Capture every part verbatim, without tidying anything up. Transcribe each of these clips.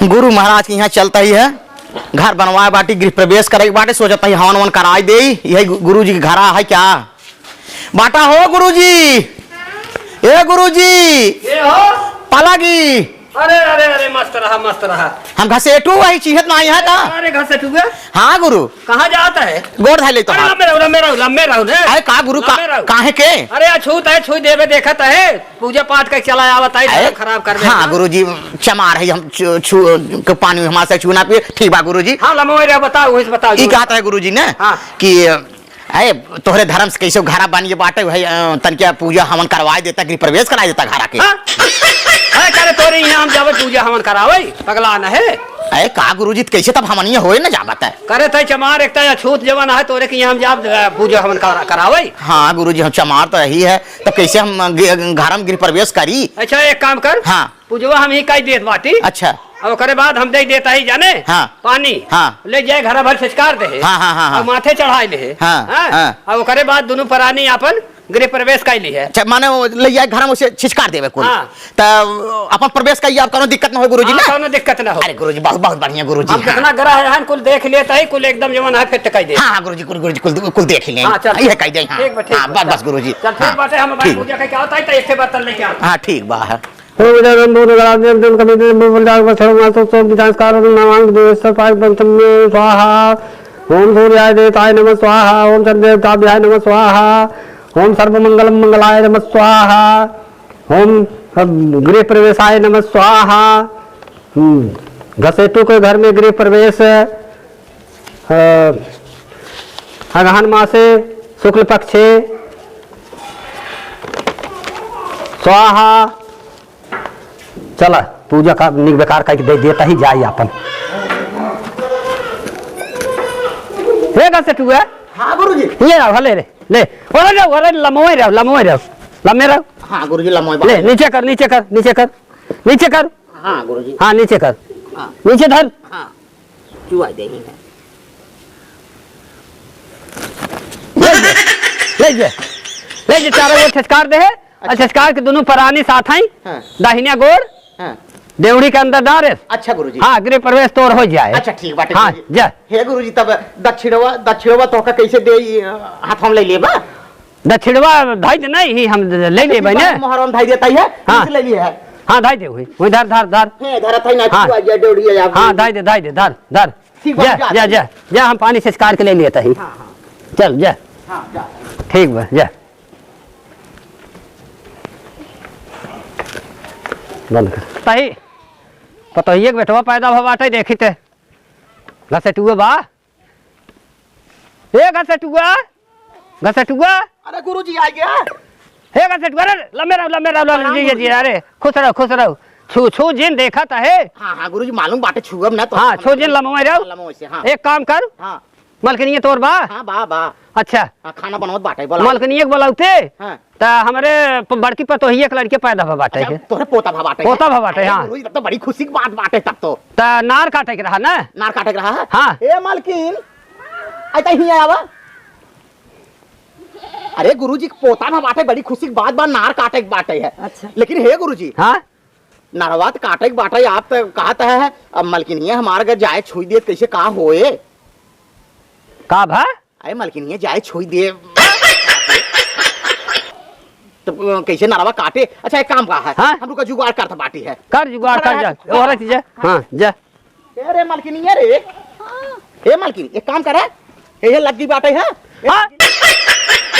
गुरु महाराज के यहाँ चलत ही है, घर बनवाए बाटी, गृह प्रवेश करे बाटे, सोचत ही हवन वन कराई देई। यही गु-, गुरु जी के घरा है क्या? बाटा हो गुरु जी, ए गुरु जी, ये हो? पलागी। अरे, अरे, अरे, मस्त रहा, मस्त रहा। हम घसेटू वही चीहत ना आई है का? अरे, घसेटू है? हाँ गुरु। कहाँ जात है? गोड़ धइ लेत अरे, हमार। लम्बे रहो, लम्बे रहो, लम्बे रहो ने। अरे का गुरु, का, लम्बे रहो। काहे के? अरे, अछूत है, छुई देबे देखत है, पूजा पाठ के चला आवत है, अरे, धर्म खराब कर हाँ देबे। गुरु जी, चमार है, हम छु-, छु-, के पानी हमार से छू ना पिए, ठीक बा गुरु जी। हाँ, लम्बे रहो, बताओ, वही से बताओ, ई जो कहत है गुरु जी ने हाँ। कि अरे, तोहरे धर्म से कैसे घरा बनिए बाटे, भाई, अ, तनके पूजा हवन करवाए देता, गृह प्रवेश कराए देता घरा के। हाँ? अरे, करे तोरे यहाँ हम जावे पूजा हवन करावे, पगला न है। अरे, का गुरुजी, त कैसे तब हमनिया होए न जावत है? करे तै चमार, एक तै अछूत जवन है, तोरे के यहाँ हम जाब, अ, पूजा हवन करा-, करावे। हाँ गुरुजी, हम चमार तो यही है, तब कैसे हम, अ, ग-, घर में गृह प्रवेश करी? अच्छा, एक काम कर। हाँ। पूजवा हम ही कई देत बाटी। अच्छा। और ओकरे बाद हम दे देता ही जाने हाँ। पानी। हाँ। ले जाए घर भर छिचकार दे। हाँ, हाँ, हाँ, हाँ। और माथे चढ़ाई ले। हाँ, हाँ। हाँ। और ओकरे बाद दोनों परानी आपन गृह प्रवेश कर ली है। अच्छा, माने वो ले जाए घर में उसे छिचकार देवे कुल। हाँ। त अपन प्रवेश कइए, आप कौनो दिक्कत ना हो गुरुजी हाँ, ना? कौनो दिक्कत ना हो। अरे गुरुजी, बहुत, बहुत बढ़िया गुरुजी। हम हाँ। जितना ग्रह है, कुल देख लेता ही, कुल एकदम जवन है फिट कर दे। हाँ, हाँ गुरुजी, कुल, गुरुजी, कुल, कुल देख लें। हाँ, चल। ये कह दे, हाँ। ठीक बा, ठीक हाँ, बा, बस, चल। बस गुरुजी। चल, ठीक हाँ। बाटे, हम ठीक। पूजा कह के आवता ही, तो एक से बर्तन लेके आवता। हाँ, ठीक बा। ओम विद्या ओम पूर्ण कला देव देव कवि देव मूल बलदार वत्सव मासो सो विधानस्कार ओम नामांग देवेश्वर पाक पंचम स्वाहा। ओम सूर्याय देवताय नमः स्वाहा। ओम चंद्र देवताभ्याय नमः स्वाहा। ओम सर्व मंगलम मंगलाय नमः स्वाहा। ओम, अम, गृह प्रवेशाय नमः स्वाहा। हम्म, घसेटू के घर में गृह प्रवेश। अ, अगहन मासे शुक्ल पक्षे स्वाहा। चला, पूजा का निक बेकार कइके दे देता ही जाई आपन। हे घसेटुआ। हाँ गुरुजी। ये रहो, ले रे, ले। ओरे रहो, ओरे लमोए रहो, लमोए रहो, लम्बे रहो। हाँ गुरुजी, लमोए ले, बाटे। नीचे कर, नीचे कर, नीचे कर, नीचे कर। हाँ गुरुजी। हाँ, नीचे कर। हाँ। नीचे धर। हाँ। चुआ दे ही है। ले जे, ले जे, ले जे, चारों ओर छिचकार दे है, और अच्छा। छिचकार के दोनों परानी साथ आई, हाँ। दाहिना गोड़, हाँ। देवड़ी के अंदर डारे। अच्छा गुरुजी। हाँ, गृह प्रवेश तोर हो जाए। अच्छा, ठीक बाटे हाँ, गुरुजी। जा। हे गुरुजी, तब दक्षिणवा, दक्षिणवा तोहका कैसे दे, ई, हाथ हम ले लेबा? दक्षिणवा धइ दे नहीं, ही हम ले लेबे ने। मोहरम धइ देता ही है, हाँ। ले लिए है। हाँ, धइ दे हुई, वही धर, धर, धर। हे, धरत है ना, हाँ। तू आ जा, डोरी आ जा। हाँ, धइ दे, धइ दे, धर, धर। ठीक बा, जा, जा, जा, जा। जा, हम पानी छिचकार के ले लेता ही। हाँ, हाँ। चल, जा। हाँ, जा। ठीक बा, जा। बंद कर। तही, पतोहिए के बेटवा पैदा भवा बाटे, देखी ते। घसेटुआ बा। ए घसेटुआ, घसेटुआ। अरे गुरुजी, आ गया। हे घसेटुआ, अरे लम्बे रहो, लम्बे रहो, लम्बे प्रणाम जी, जी, गुरुजी। अरे खुश रहो, खुश रहो। छू, छू जिन देखत है। हाँ, हाँ, गुरुजी, मालूम बाटे, छुअब ना तो हाँ, हम छू जिन लमोए रहो। लमोए से, हाँ। एक काम कर। हाँ। मलकिनिया तोर बा? हाँ, बा, बा। अच्छा। हाँ, खाना बनावत बाटे, बोला। मलकिनिया के बोलाउते? हाँ। त हमरे प-, बड़की पतोहिया के लड़के पैदा भा बाटे अच्छा, के। तोहरे पोता भा बाटे पोता के? भा बाटे, अरे हाँ। गुरुजी, तब तो बड़ी खुशी की बात बाटे तब तो। त नार काटे के रहा ना? नार काटे के रहा? हाँ। ए मालकिन, आई त हियाँ आवा। अरे गुरुजी के पोता भा बाटे, बड़ी खुशी की बात बा, नार काटे के बाटे है। अच्छा। लेकिन हे गुरुजी, हाँ? नरवा त काटे के बाटे, आप त कहत है, अब मलकिनिया हमार अगर जाए छुई देत, कैसे का होए? का भा? अरे मलकिनिया जाए छुई दे। तो, अ, कैसे नरवा काटे? अच्छा, एक काम का है, हाँ? हम रुका जुगाड़ करत बाटी है। कर जुगाड़, कर जा। हाँ। ओहरे से जा। हाँ, जा। ए रे मलकिनिया रे। ए मलकिनी, एक काम करा। ए, ये लग्गी बाटे है। ए, हाँ?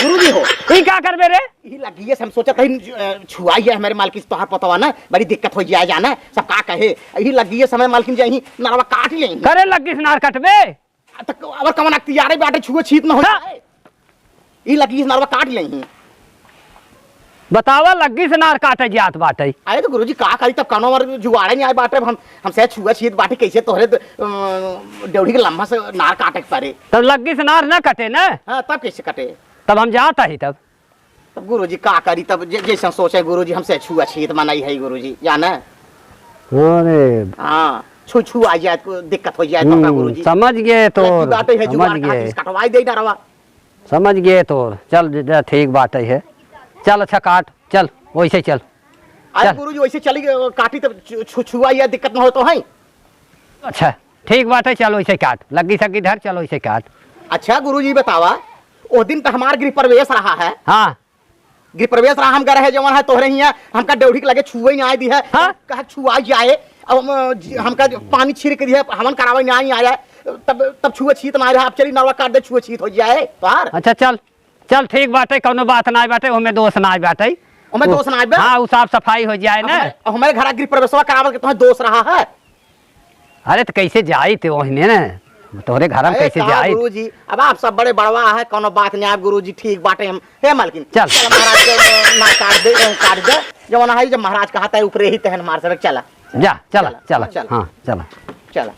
गुरुजी हो। ई का करबे रे? ई लग्गी है, हम सोचत है, अ, छुआई है हमरे मलकिन से तोहार पतवा ना, बड़ी दिक्कत हो जाए जाना। सब का कहे, ई लग्गी है समय मलकिन जाई, नरवा काट ले। करे लग्गी से नार कटबे? आ, त क-, अउर कवन अख्तियार बाटे, छुआ छीत न हो हाँ। जाए। ई लग्गी से नरवा काट लेही। बतावा, लग्गी से नार काटे जात बाटे। अरे तो गुरुजी का करी, तब कौनो हमार जुगाड़े नहीं आए बाटे, हम, हमसे छुआ छीत बाटे, कैसे तोहरे द-, अ, डेवढ़ी के लम्बा से नार काटे के पड़े। तब लग्गी से नार ना कटे ना? हाँ, तब कैसे कटे? तब हम जात ही तब। तब गुरुजी का करी, तब जे-, जैसे सोचे गुरुजी, हमसे छुआ छीत मनाई है गुरुजी, जाने? अरे। हाँ, छू छू आ जाए, कोई दिक्कत हो जाए तो हम्म, का गुरुजी? समझ गए तो, लड़की बाटे है, समझ जुगाड़ गए। काटिस कटवाई दे डरवा। समझ गए तो, चल ज-, ज-, ठीक बात है। चल अच्छा काट, चल, वैसे चल। अरे चल। गुरुजी, वैसे चली, काटी तब छु-, छु-, छुआ या दिक्कत न हो तो है? अच्छा, ठीक बाटे, चलो इसे काट, लग्गी सग्गी धर, चलो इसे काट। अच्छा गुरुजी बतावा, ओ दिन त हमार गृह प्रवेश रहा है। हाँ। गृह प्रवेश रहा, हम गए रहे जवन है तोहरे हियाँ, हमका डेवढ़ी के लगे छुए ही ना आए दी है। हाँ? कहा छुआ जाए, अब हम, जी, हमका पानी छिड़क दी है, हवन करावे ना आए, तब, तब छुए छीत ना रहा, अब चली नरवा काट दे, छुए छीत हो जाए तोहार। अच्छा चल, चल ठीक बाटे, कौनो बात ना बाटे, ओमे दोष ना बाटे। ओमे दोष ना बा? हाँ, उ साफ सफाई हो जाए ना। हमारे, हमारे घर गृह प्रवेशवा करावल के तुम्हें दोष रहा है? अरे त कैसे जाई ते ओहने ने? तोहरे घर में अरे कैसे का जाई? गुरुजी, अब आप सब बड़े बड़वा है, कौनो बात नहीं, आप गुरुजी ठीक बाटे हम। हे मालकिन, चल। चल महाराज के ना काट दे, काट दे। जवन है जब महाराज कहत है ऊपरे ही तहन मार सबक चला। जा, चला, चला, चला, चला। हाँ, चला। चला।